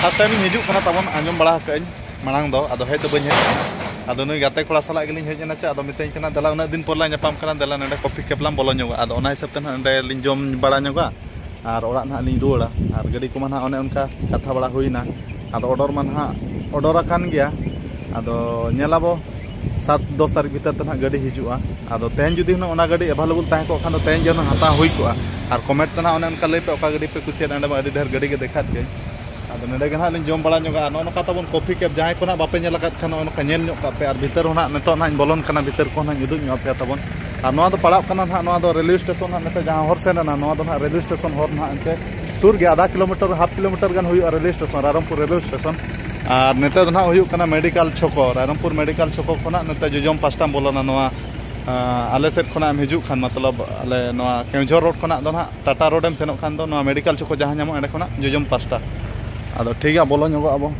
ᱯᱷᱟᱥᱴ ᱴᱟᱭᱤᱢ ᱤᱧ ᱦᱤᱡᱩᱜ ᱠᱟᱱᱟ ᱛᱟᱵᱚᱱ, ᱟᱸᱡᱚᱢ ᱵᱟᱲᱟ ᱟᱠᱟᱫᱟᱹᱧ ᱢᱟᱲᱟᱝ ᱫᱚ, ᱟᱫᱚ ᱦᱮᱡ ᱫᱚ ᱵᱟᱹᱧ ᱦᱮᱡ ᱟᱠᱟᱱᱟ᱾ ᱟᱫᱚ ᱱᱩᱭ ᱜᱟᱛᱮ ᱠᱚᱲᱟ ᱥᱟᱞᱟᱜ ᱜᱮᱞᱤᱧ ᱦᱮᱡ ᱮᱱᱟ ᱪᱮ, ᱟᱫᱚ ᱢᱤᱛᱟᱹᱧ ᱠᱟᱱᱟ, "ᱫᱮᱞᱟ, ᱩᱱᱟᱹᱜ ᱫᱤᱱ ᱯᱚᱨ ᱞᱟᱝ ᱧᱟᱯᱟᱢ ᱠᱟᱱᱟ, ᱫᱮᱞᱟ ᱱᱚᱰᱮ ᱠᱚᱯᱷᱤ ᱠᱮᱯ ᱞᱟᱝ ᱵᱚᱞᱚ ᱧᱚᱜᱚᱜᱼᱟ᱾" ᱟᱫᱚ ᱚᱱᱟ ᱦᱤᱥᱟᱹᱵ ᱛᱮ ᱱᱟᱦᱟᱜ ᱱᱚᱰᱮ ᱞᱤᱧ ᱡᱚᱢ ᱵᱟᱲᱟ ᱧᱚᱜᱟ ᱟᱨ ᱚᱲᱟᱜ ᱱᱟᱦᱟᱜ ᱞᱤᱧ ᱨᱩᱣᱟᱹᱲᱟ᱾ ᱟᱨ ᱜᱟᱹᱰᱤ ᱠᱚᱢᱟ ᱱᱟᱦᱟᱜ ᱚᱱᱮ ᱚᱱᱠᱟ ᱠᱟᱛᱷᱟ ᱵᱟᱲᱟ ᱦᱩᱭᱱᱟ, ᱟᱫᱚ ᱚᱰᱚᱨ ᱢᱟ ᱱᱟᱦᱟᱜ ᱚᱰᱚᱨ ᱟᱠᱟᱱ ᱜᱮᱭᱟ᱾ ᱟᱫᱚ ᱧᱮᱞᱟᱵᱚ ᱥᱟᱛ ᱫᱚᱥ ᱛᱟᱹᱨᱤᱠᱷ ᱵᱷᱤᱛᱟᱹᱨ ᱛᱮ ᱱᱟᱦᱟᱜ ᱜᱟᱹᱰᱤ ᱦᱤᱡᱩᱜᱼᱟ᱾ ᱟᱫᱚ ᱛᱮᱦᱮᱧ ᱡᱩᱫᱤ ᱦᱩᱱᱟᱹᱝ ᱚᱱᱟ ᱜᱟᱹᱰᱤ ᱮᱵᱷᱮᱞᱮᱵᱚᱞ ᱛᱟᱦᱮᱸ ᱠᱚᱜ ᱠᱷᱟᱱ ᱫᱚ ᱛᱮᱦᱮᱧ ᱜᱮ ᱦᱩᱱᱟᱹᱝ ᱦᱟᱛᱟᱣ ᱦᱩᱭ ᱠᱚᱜᱼᱟ᱾ ᱟᱨ ᱠᱚᱢᱮᱱᱴ ᱛᱮ ᱱᱟᱦᱟᱜ ᱚᱱᱮ ᱚᱱᱠᱟ ᱞᱟᱹᱭ ᱯᱮ, ᱚᱠᱟ ᱜᱟᱹᱰᱤ ᱯᱮ ᱠᱩᱥᱤᱭᱟᱜᱼᱟ, ᱱᱚᱰᱮ ᱢᱟ ᱟᱹᱰᱤ ᱰᱷᱮᱨ ᱜᱟᱹᱰᱤ ᱜᱮ ᱫᱮᱠᱷᱟᱣᱮᱫ ᱜᱮ᱾ ᱟᱫᱚ ᱱᱚᱰᱮ ᱜᱮ ᱱᱟᱦᱟᱜ ᱞᱤᱧ ᱡᱚᱢ ᱵᱟᱲᱟ ᱧᱚᱜᱟ᱾ ᱟᱨ ᱱᱚᱜᱼᱚ ᱱᱚᱝᱠᱟ ᱛᱟᱵᱚᱱ ᱠᱚᱯᱷᱤ ᱠᱮᱯ, ᱡᱟᱦᱟᱸᱭ ᱠᱚ ᱱᱟᱦᱟᱜ ᱵᱟᱯᱮ ᱧᱮᱞ ᱟᱠᱟᱫ ᱠᱷᱟᱱ, ᱱᱚᱜᱼᱚ ᱱᱚᱝᱠᱟ ᱧᱮᱞ ᱧᱚᱜ ᱠᱟᱜ ᱯᱮ᱾ ᱟᱨ ᱵᱷᱤᱛᱟᱹᱨ ᱦᱚᱸ ᱱᱟᱦᱟᱜ ᱱᱤᱛᱚᱜ ᱱᱟᱦᱟᱜ ᱤᱧ ᱵᱚᱞᱚᱱ ᱠᱟᱱᱟ, ᱵᱷᱤᱛᱟᱹᱨ ᱠᱚ ᱱᱟᱦᱟᱜ ᱤᱧ ᱩᱫᱩᱜ ᱧᱚᱜ ᱟᱯᱮᱭᱟ ᱛᱟᱵᱚᱱ᱾ ᱟᱨ ᱱᱚᱣᱟ ᱫᱚ ᱯᱟᱲᱟᱜ ᱠᱟᱱᱟ ᱱᱟᱦᱟᱜ, ᱱᱚᱣᱟ ᱫᱚ ᱨᱮᱞᱣᱮ ᱥᱴᱮᱥᱚᱱ ᱱᱟᱦᱟᱜ ᱱᱤᱛᱚᱜ ᱡᱟᱦᱟᱸ ᱦᱚᱨ ᱥᱮᱱ ᱮᱱᱟ, ᱱᱚᱣᱟ ᱫᱚ ᱱᱟᱦᱟᱜ ᱨᱮᱞᱣᱮ ᱥᱴᱮᱥᱚᱱ ᱦᱚᱨ ᱱᱟᱦᱟᱜ ᱮᱱᱛᱮ ᱥᱩᱨ ᱜᱮᱭᱟ, ᱟᱫᱷᱟ ᱠᱤᱞᱳᱢᱤᱴᱟᱨ, ᱦᱟᱯ ᱠᱤᱞᱳᱢᱤᱴᱟᱨ ᱜᱟᱱ ᱦᱩᱭᱩᱜᱼᱟ railway station, Rairangpur railway station. ᱟᱨ ᱱᱤᱛᱚᱜ ᱫᱚ ᱱᱟᱦᱟᱜ ᱦᱩᱭᱩᱜ ᱠᱟᱱᱟ ᱢᱮᱰᱤᱠᱟᱞ ᱪᱷᱚᱠᱚ, ᱨᱟᱭᱨᱚᱝᱯᱩᱨ ᱢᱮᱰᱤᱠᱟᱞ ᱪᱷᱚᱠᱚ ᱠᱷᱚᱱᱟᱜ ᱱᱚᱛᱮ ᱡᱚᱡᱚᱢ ᱯᱟᱥᱴᱟᱢ ᱵᱚᱞᱚᱱᱟ, ᱱᱚᱣᱟ, ᱟᱸ, ᱟᱞᱮ ᱥᱮᱫ ᱠᱷᱚᱱᱟᱜ ᱮᱢ ᱦᱤᱡᱩᱜ ᱠᱷᱟᱱ, ᱢᱚᱛᱞᱚᱵ ᱟᱞᱮ ᱱᱚᱣᱟ ᱠᱮᱣᱡᱷᱚᱨ ᱨᱳᱰ ᱠᱷᱚᱱᱟᱜ ᱫᱚ ᱱᱟᱦᱟᱜ ᱴᱟᱴᱟ ᱨᱳᱰ ᱮᱢ ᱥᱮᱱᱚᱜ ᱠᱷᱟᱱ ᱫᱚ ᱱᱚᱣᱟ ᱢᱮᱰᱤᱠᱟᱞ ᱪᱷᱚᱠᱚ ᱡᱟᱦᱟᱸ ᱧᱟᱢᱚᱜᱼᱟ, ᱮᱸᱰᱮ ᱠᱷᱚᱱᱟᱜ ᱡᱚᱡᱚᱢ ᱯᱟᱥᱴᱟ᱾ ᱟᱫᱚ ᱴᱷᱤᱠ ᱜᱮᱭᱟ, ᱵᱚᱞᱚ ᱧᱚᱜᱚᱜ ᱟᱵᱚ᱾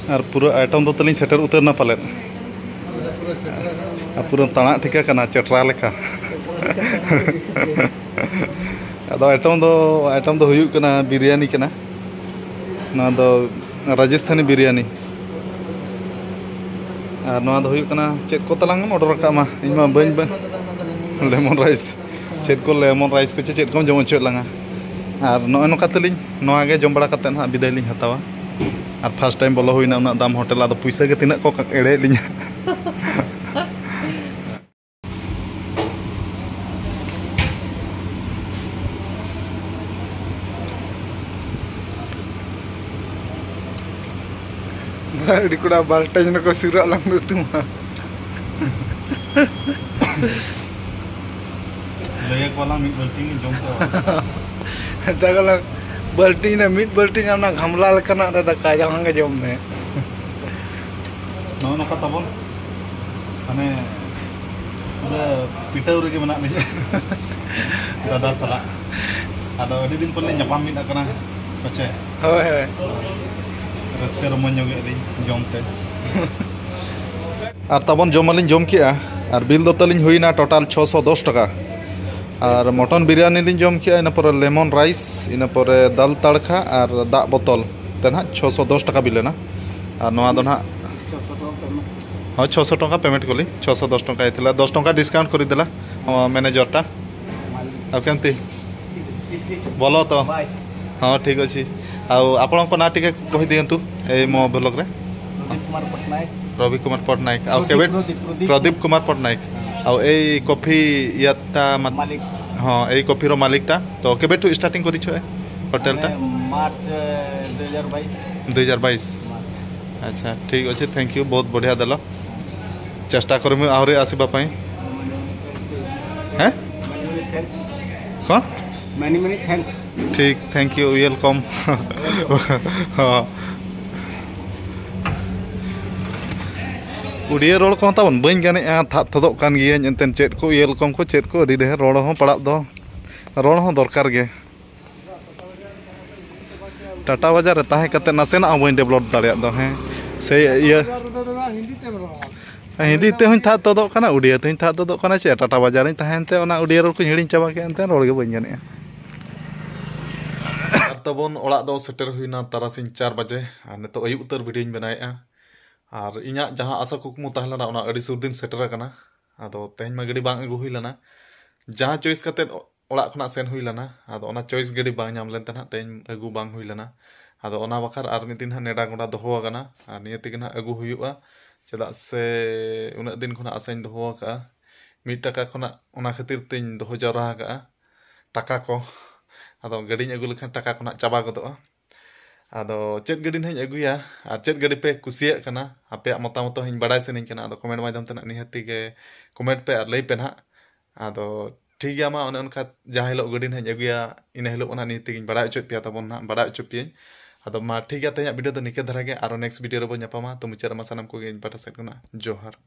ᱟᱨ ᱯᱩᱨᱟᱹ ᱟᱭᱴᱮᱢ ᱫᱚ ᱛᱟᱹᱞᱤᱧ ᱥᱮᱴᱮᱨ ᱩᱛᱟᱹᱨ ᱱᱟ ᱯᱟᱞᱮᱫ᱾ ᱟᱨ ᱯᱩᱨᱟᱹ ᱛᱟᱲᱟᱜ ᱴᱷᱤᱠᱟ ᱠᱟᱱᱟ ᱪᱮᱴᱨᱟ ᱞᱮᱠᱟ᱾ ᱟᱫᱚ ᱟᱭᱴᱮᱢ ᱫᱚ, ᱟᱭᱴᱮᱢ ᱫᱚ ᱦᱩᱭᱩᱜ ᱠᱟᱱᱟ ᱵᱤᱨᱭᱟᱱᱤ ᱠᱟᱱᱟ᱾ ᱱᱚᱣᱟ ᱫᱚ ᱨᱟᱡᱚᱥᱛᱷᱟᱱᱤ ᱵᱤᱨᱭᱟᱱᱤ᱾ ᱟᱨ ᱱᱚᱣᱟ ᱫᱚ ᱦᱩᱭᱩᱜ ᱠᱟᱱᱟ, ᱪᱮᱫ ᱠᱚ ᱛᱟᱞᱟᱝ ᱮᱢ ᱚᱰᱟᱨ ᱟᱠᱟᱫ ᱢᱟ? ᱤᱧ ᱢᱟ ᱵᱟᱹᱧ, ᱵᱟᱹᱧ, ᱞᱮᱢᱚᱱ ᱨᱟᱭᱤᱥ᱾ ᱪᱮᱫ ᱠᱚ ᱞᱮᱢᱚᱱ ᱨᱟᱭᱤᱥ ᱠᱚ ᱪᱮ ᱪᱮᱫ ᱠᱚᱢ ᱡᱚᱢ ᱦᱚᱪᱚᱭᱮᱫ ᱞᱟᱝᱟ? ᱟᱨ ᱱᱚᱜᱼᱚᱭ ᱱᱚᱝᱠᱟ ᱛᱮᱞᱤᱧ, ᱱᱚᱣᱟ ᱜᱮ ᱡᱚᱢ ᱵᱟᱲᱟ ᱠᱟᱛᱮᱫ ᱱᱟᱦᱟᱜ ᱵᱤᱫᱟᱹᱭ ᱞᱤᱧ ᱦᱟᱛᱟᱣᱟ᱾ ᱟᱨ ᱯᱷᱟᱥᱴ ᱴᱟᱭᱤᱢ ᱵᱚᱞᱚ ᱦᱩᱭᱱᱟ ᱩᱱᱟᱹᱜ ᱫᱟᱢ ᱦᱳᱴᱮᱞ, ᱟᱫᱚ ᱯᱩᱭᱥᱟᱹ ᱜᱮ ᱛᱤᱱᱟᱹᱜ ᱠᱚ ᱮᱲᱮᱭᱮᱫ ᱞᱤᱧᱟ᱾ ᱟᱹᱰᱤ ᱠᱚᱲᱟ ᱵᱟᱞᱴᱟᱭ ᱱᱟᱠᱚ ᱥᱩᱨᱟᱜ ᱞᱟᱝ ᱫᱚ ᱛᱩᱢᱟ᱾ ᱞᱟᱹᱭ ᱟᱠᱚᱣᱟᱞᱟᱝ ᱢᱤᱫ ᱵᱟᱹᱞᱴᱤᱱ ᱜᱮ ᱡᱚᱢ ᱠᱚ᱾ ᱢᱮᱛᱟ ᱠᱚᱣᱟᱞᱟᱝ ᱵᱟᱹᱞᱴᱤᱱ ᱨᱮ ᱢᱤᱫ ᱵᱟᱹᱞᱴᱤᱱ ᱚᱱᱟ ᱜᱷᱟᱢᱞᱟ ᱞᱮᱠᱟᱱᱟᱜ ᱨᱮ ᱫᱟᱠᱟ ᱡᱟᱦᱟᱸ ᱜᱮ ᱡᱚᱢ ᱢᱮ᱾ ᱱᱚᱜᱼᱚ ᱱᱚᱝᱠᱟ ᱛᱟᱵᱚᱱ, ᱢᱟᱱᱮ, ᱯᱩᱨᱟᱹ ᱯᱤᱴᱟᱹᱣ ᱨᱮᱜᱮ ᱢᱮᱱᱟᱜ ᱞᱤᱧᱟ ᱫᱟᱫᱟ ᱥᱟᱞᱟᱜ᱾ ᱟᱫᱚ ᱟᱹᱰᱤ ᱫᱤᱱ ᱯᱚᱨ ᱞᱤᱧ ᱧᱟᱯᱟᱢ ᱢᱤᱫ ᱟᱠᱟᱱᱟ, ᱯᱟᱪᱮ᱾ ᱦᱳᱭ, ᱦᱳᱭ᱾ ᱨᱟᱹᱥᱠᱟᱹ ᱨᱚᱢᱚᱡᱽ ᱧᱚᱜ ᱮᱫ ᱞᱤᱧ ᱡᱚᱢ ᱛᱮ᱾ ᱟᱨ ᱛᱟᱵᱚᱱ ᱡᱚᱢ ᱢᱟᱞᱤᱧ ᱡᱚᱢ ᱠᱮᱜᱼᱟ, ᱟᱨ ᱵᱤᱞ ᱫᱚ ᱛᱟᱹᱞᱤᱧ ᱦᱩᱭᱱᱟ ᱴᱳᱴᱟᱞ ᱪᱷᱚᱥᱚ ᱫᱚᱥ ᱴᱟᱠᱟ᱾ ᱟᱨ ᱢᱚᱴᱚᱱ ᱵᱤᱨᱭᱟᱱᱤ ᱞᱤᱧ ᱡᱚᱢ ᱠᱮᱜᱼᱟ, ᱤᱱᱟᱹ ᱯᱚᱨᱮ ᱞᱮᱢᱚᱱ ᱨᱟᱭᱤᱥ, ᱤᱱᱟᱹ ᱯᱚᱨᱮ ᱫᱟᱞ ᱛᱟᱲᱠᱷᱟ ᱟᱨ ᱫᱟᱜ ᱵᱳᱛᱚᱞ ᱛᱮ ᱱᱟᱦᱟᱜ ᱪᱷᱚᱥᱚ ᱫᱚᱥ ᱴᱟᱠᱟ ᱵᱤᱞ ᱮᱱᱟ᱾ ᱟᱨ ᱱᱚᱣᱟ ᱫᱚ ᱱᱟᱦᱟᱜ, ᱦᱳᱭ, ᱪᱷᱚᱥᱚ ᱴᱟᱠᱟ ᱯᱮᱢᱮᱱᱴ ᱠᱚᱞᱤᱧ, ᱪᱷᱚᱥᱚ ᱫᱚᱥ ᱴᱟᱠᱟ ᱮᱛᱷᱤᱞᱟ, ᱫᱚᱥ ᱴᱟᱠᱟ ᱰᱤᱥᱠᱟᱣᱩᱱᱴ ᱠᱚᱨᱤ ᱫᱮᱞᱟ, ᱢᱮᱱᱮᱡᱚᱨ ᱴᱟ। ଆଉ କେମିତି? ଭଲ ତ? ବାଏ। ହଁ, ଠିକ୍ ଅଛି। ଆଉ ଆପଣଙ୍କ ନାଁ ଟିକେ କହିଦିଅନ୍ତୁ ଏଇ ମୋ ବ୍ଲଗ୍ରେ। ପ୍ରଦୀପ କୁମାର ପଟ୍ଟନାୟକ। ରବି କୁମାର ପଟ୍ଟନାୟକ। ଆଉ ପ୍ରଦୀପ, କେବେ? ପ୍ରଦୀପ, ପ୍ରଦୀପ। ପ୍ରଦୀପ କୁମାର ପଟ୍ଟନାୟକ। ହଁ। ଆଉ ଏଇ କଫି ଇଏଟା ମା-, ମାଲିକ। ହଁ, ଏଇ କଫିର ମାଲିକଟା। ତ କେବେଠୁ ଷ୍ଟାର୍ଟିଂ କରିଛ ଏ ହୋଟେଲଟା? ଆମେ ମାର୍ଚ୍ଚ, ଏ, ଦୁଇ ହଜାର ବାଇଶ। ଦୁଇ ହଜାର ବାଇଶ। ମାର୍ଚ୍ଚ। ଆଚ୍ଛା, ଠିକ୍ ଅଛି, ଥ୍ୟାଙ୍କ ୟୁ, ବହୁତ ବଢ଼ିଆ ଦେଲ। ଚେଷ୍ଟା କରିମୁ ଆହୁରି ଆସିବା ପାଇଁ। ହେଁ? କ'ଣ? Many, many thanks। ଠିକ୍, ଥ୍ୟାଙ୍କ ୟୁ, ୱେଲକମ୍। ହଁ। ᱩᱲᱤᱭᱟᱹ ᱨᱚᱲ ᱠᱚᱦᱚᱸ ᱛᱟᱵᱚᱱ ᱵᱟᱹᱧ ᱜᱟᱱᱮᱜᱼᱟ, ᱛᱷᱟᱫ ᱛᱷᱚᱫᱚᱜ ᱠᱟᱱ ᱜᱤᱭᱟᱹᱧ, ᱮᱱᱛᱮᱫ ᱪᱮᱫ ᱠᱚ ᱩᱭᱦᱟᱹᱨ ᱠᱚᱢ ᱠᱚ ᱪᱮᱫ ᱠᱚ ᱟᱹᱰᱤ ᱰᱷᱮᱨ ᱨᱚᱲ ᱦᱚᱸ ᱯᱟᱲᱟᱜ ᱫᱚ, ᱨᱚᱲ ᱦᱚᱸ ᱫᱚᱨᱠᱟᱨ ᱜᱮ᱾ ᱴᱟᱴᱟ ᱵᱟᱡᱟᱨ ᱨᱮ ᱛᱟᱦᱮᱸ ᱠᱟᱛᱮ ᱱᱟᱥᱮᱱᱟᱜ ᱦᱚᱸ ᱵᱟᱹᱧ ᱰᱮᱵᱷᱞᱚᱯ ᱫᱟᱲᱮᱭᱟᱜ ᱫᱚ, ᱦᱮᱸ, ᱥᱮ ᱤᱭᱟᱹ᱾ ᱦᱤᱱᱫᱤ ᱛᱮᱦᱚᱸᱧ ᱛᱷᱟᱫ ᱛᱚᱫᱚᱜ ᱠᱟᱱᱟ, ᱩᱲᱤᱭᱟ ᱛᱮᱦᱚᱸᱧ ᱛᱷᱟᱫ ᱛᱚᱫᱚᱜ ᱠᱟᱱᱟ, ᱪᱮᱫ ᱴᱟᱴᱟ ᱵᱟᱡᱟᱨ ᱨᱤᱧ ᱛᱟᱦᱮᱸᱭᱮᱱ ᱛᱮ ᱚᱱᱟ ᱩᱲᱤᱭᱟ ᱨᱚᱲ ᱠᱚᱧ ᱦᱤᱲᱤᱧ ᱪᱟᱵᱟ ᱠᱮᱫᱼᱟ, ᱮᱱᱛᱮ ᱨᱚᱲ ᱜᱮ ᱵᱟᱹᱧ ᱜᱟᱱᱮᱜᱼᱟ᱾ ᱟᱨ ᱛᱟᱵᱚᱱ ᱚᱲᱟᱜ ᱫᱚ ᱥᱮᱴᱮᱨ ᱦᱩᱭᱱᱟ ᱛᱟᱨᱟᱥᱤᱧ ᱪᱟᱨ ᱵᱟᱡᱮ, ᱟᱨ ᱱᱤᱛᱚᱜ ᱟᱹᱭᱩᱵ ᱩᱛᱟᱹᱨ ᱵᱷᱤᱰᱤᱭᱳᱧ ᱵᱮᱱᱟᱣᱮᱫᱼᱟ᱾ ᱟᱨ ᱤᱧᱟᱹᱜ ᱡᱟᱦᱟᱸ ᱟᱥᱟ ᱠᱩᱠᱢᱩ ᱛᱟᱦᱮᱸ ᱞᱮᱱᱟ, ᱚᱱᱟ ᱟᱹᱰᱤ ᱥᱩᱨ ᱫᱤᱱ ᱥᱮᱴᱮᱨ ᱟᱠᱟᱱᱟ᱾ ᱟᱫᱚ ᱛᱮᱦᱮᱧ ᱢᱟ ᱜᱟᱹᱰᱤ ᱵᱟᱝ ᱟᱹᱜᱩ ᱦᱩᱭ ᱞᱮᱱᱟ, ᱡᱟᱦᱟᱸ ᱪᱚᱭᱮᱥ ᱠᱟᱛᱮᱫ ᱚᱲᱟᱜ ᱠᱷᱚᱱᱟᱜ ᱥᱮᱱ ᱦᱩᱭ ᱞᱮᱱᱟ, ᱟᱫᱚ ᱚᱱᱟ ᱪᱚᱭᱮᱥ ᱜᱟᱹᱰᱤ ᱵᱟᱝ ᱧᱟᱢ ᱞᱮᱱ ᱛᱮ ᱱᱟᱦᱟᱜ ᱛᱮᱦᱮᱧ ᱟᱹᱜᱩ ᱵᱟᱝ ᱦᱩᱭ ᱞᱮᱱᱟ᱾ ᱟᱫᱚ ᱚᱱᱟ ᱵᱟᱠᱷᱨᱟ ᱟᱨ ᱢᱤᱫ ᱫᱤᱱ ᱦᱟᱸᱜ ᱱᱮᱰᱟ ᱜᱚᱸᱰᱟ ᱫᱚᱦᱚ ᱟᱠᱟᱱᱟ, ᱟᱨ ᱱᱤᱭᱟᱹ ᱛᱮᱜᱮ ᱱᱟᱦᱟᱜ ᱟᱹᱜᱩ ᱦᱩᱭᱩᱜᱼᱟ, ᱪᱮᱫᱟᱜ ᱥᱮ ᱩᱱᱟᱹᱜ ᱫᱤᱱ ᱠᱷᱚᱱᱟᱜ ᱟᱥᱟᱧ ᱫᱚᱦᱚ ᱟᱠᱟᱫᱼᱟ᱾ ᱢᱤᱫ ᱴᱟᱠᱟ ᱠᱷᱚᱱᱟᱜ ᱚᱱᱟ ᱠᱷᱟᱹᱛᱤᱨ ᱛᱤᱧ ᱫᱚᱦᱚ ᱡᱟᱣᱨᱟ ᱟᱠᱟᱫᱼᱟ ᱴᱟᱠᱟ ᱠᱚ᱾ ᱟᱫᱚ ᱜᱟᱹᱰᱤᱧ ᱟᱹᱜᱩ ᱞᱮᱠᱷᱟᱱ ᱴᱟᱠᱟ ᱠᱚ ᱱᱟᱦᱟᱜ ᱪᱟᱵᱟ ᱜᱚᱫᱚᱜᱼᱟ᱾ ᱟᱫᱚ ᱪᱮᱫ ᱜᱟᱹᱰᱤ ᱱᱟᱦᱟᱜ ᱤᱧ ᱟᱹᱜᱩᱭᱟ ᱟᱨ ᱪᱮᱫ ᱜᱟᱹᱰᱤ ᱯᱮ ᱠᱩᱥᱤᱭᱟᱜ ᱠᱟᱱᱟ, ᱟᱯᱮᱭᱟᱜ ᱢᱚᱛᱟᱢᱚᱛ ᱦᱚᱸ ᱤᱧ ᱵᱟᱲᱟᱭ ᱥᱟᱱᱟᱧ ᱠᱟᱱᱟ᱾ ᱟᱫᱚ ᱠᱚᱢᱮᱱᱴ ᱢᱟᱫᱽᱫᱷᱚᱢ ᱛᱮ ᱱᱟᱦᱟᱜ ᱱᱤᱦᱟᱹᱛᱤ ᱜᱮ ᱠᱚᱢᱮᱱᱴ ᱯᱮ ᱟᱨ ᱞᱟᱹᱭ ᱯᱮ ᱱᱟᱦᱟᱜ᱾ ᱟᱫᱚ ᱴᱷᱤᱠ ᱜᱮᱭᱟ, ᱢᱟ ᱚᱱᱮ ᱚᱱᱠᱟ ᱡᱟᱦᱟᱸ ᱦᱤᱞᱳᱜ ᱜᱟᱹᱰᱤ ᱱᱟᱦᱟᱜ ᱤᱧ ᱟᱹᱜᱩᱭᱟ, ᱤᱱᱟᱹ ᱦᱤᱞᱳᱜ ᱚᱱᱟ ᱱᱤᱭᱟᱹ ᱛᱮᱜᱮᱧ ᱵᱟᱲᱟᱭ ᱦᱚᱪᱚᱭᱮᱫ ᱯᱮᱭᱟ ᱛᱟᱵᱚᱱ ᱱᱟᱦᱟᱜ, ᱵᱟᱲᱟᱭ ᱦᱚᱪᱚ ᱯᱮᱭᱟᱹᱧ᱾ ᱟᱫᱚ ᱢᱟ ᱴᱷᱤᱠ ᱜᱮᱭᱟ, ᱛᱮᱦᱮᱧᱟᱜ ᱵᱷᱤᱰᱤᱭᱳ ᱫᱚ ᱱᱤᱠᱟᱹ ᱫᱷᱟᱨᱟ ᱜᱮ, ᱟᱨᱚ ᱱᱮᱠᱥᱴ ᱵᱷᱤᱰᱤᱭᱳ ᱨᱮᱵᱚᱱ ᱧᱟᱯᱟᱢᱟ᱾ ᱛᱚ ᱢᱩᱪᱟᱹᱫ ᱨᱮᱢᱟ ᱥᱟᱱᱟᱢ ᱠᱚᱜᱮ ᱤᱧ ᱯᱟᱦᱴᱟ ᱥᱮᱫ ᱠᱷᱚᱱᱟᱜ ᱡᱚᱦᱟᱨ᱾